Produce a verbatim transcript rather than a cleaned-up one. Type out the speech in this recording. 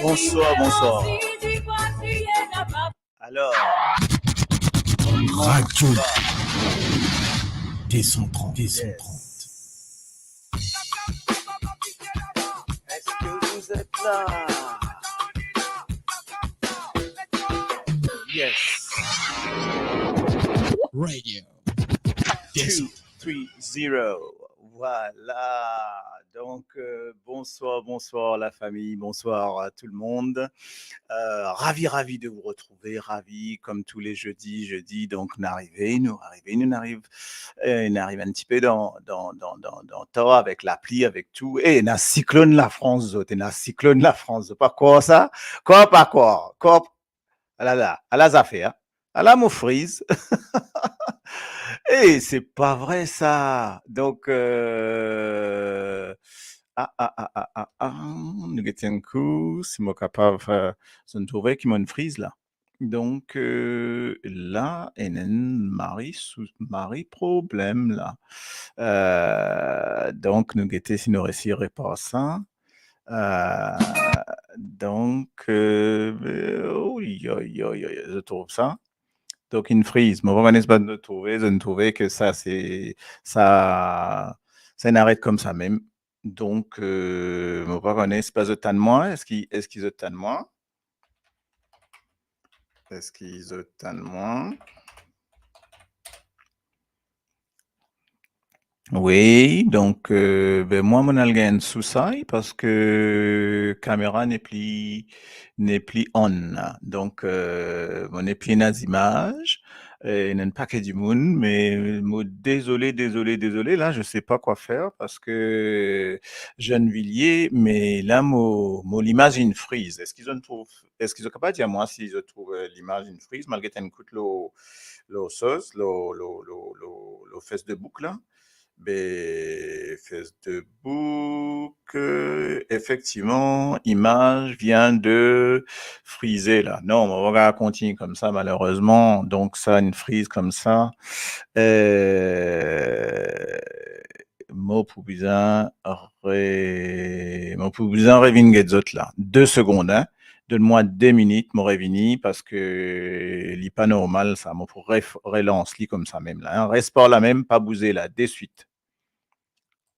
Bonsoir, bonsoir. Alors, Radio deux cent trente, deux cent trente. Est-ce que vous êtes là? Yes. Radio deux cent trente. Two three zero. Voilà. Donc, euh, bonsoir, bonsoir la famille, bonsoir à tout le monde. Euh, ravi, ravi de vous retrouver, ravi comme tous les jeudis, jeudi, donc nou arive, nou arive, nou arive, euh, nou arive un petit peu dans, dans, dans, dans, dans tan avek lapli, avek tou. E ena siklonn Lafrans, zot, ena siklonn Lafrans, zot pa krwar sa? Krwar pa krwar, krwar, alala, ala zafer, hein. Ala mo friz. E se pa vre sa. Donc, euh, ah, ah, ah, ah, ah, ah, nou gete enn kou, si mo kapav, euh, zot trouve ki mo'nn friz la. Donc, euh, la, ena enn mari sou-, mari problem la. Euh, donc, nou gete si nou resi repar sa. Euh, donc, euh, oy, oy, oy, oy, zot trouv sa. Donc, inn friz. Mo pa kone si zot trouve, zot trouve ke sa, se, sa, sa inn aret koumsa mem. Donc, euh, mo pa kone, se pa zot tann mwa, eski, eski zot tann mwa? Eski zot tann mwa? Wi, donc, euh, ben, mwa, mo'nn al gagn enn sousay parski kamera nepli, nepli on. Donc, euh, mo nepli ena zimaz. E ena enn pake dimoun, me mo dezole, dezole, dezole, la, je sais pas quoi faire parski Jeanne Villiers, me la, mo, mo limaz inn friz. Eski zot trouv, eski zot kapav dir mwa si zot trouv, euh, limaz inn friz? Mo al get enn kout lor, lor soz, lor, lor, lor, lor, lor Facebook la. Be, Facebook, euh, efektivman, imaz vinn frize la. Non, mo pa kapav kontign koumsa, malerezman. Donc, sa inn friz koumsa. Euh, mo pou bizin re-, mo pou bizin revinn get zot la. De segonn, hein. Donn mwa de minit, mo revini, parski li pa normal, sa. Mo pou ref-, relans li koumsa mem la, hein. Res par la mem, pa bouze la, deswit.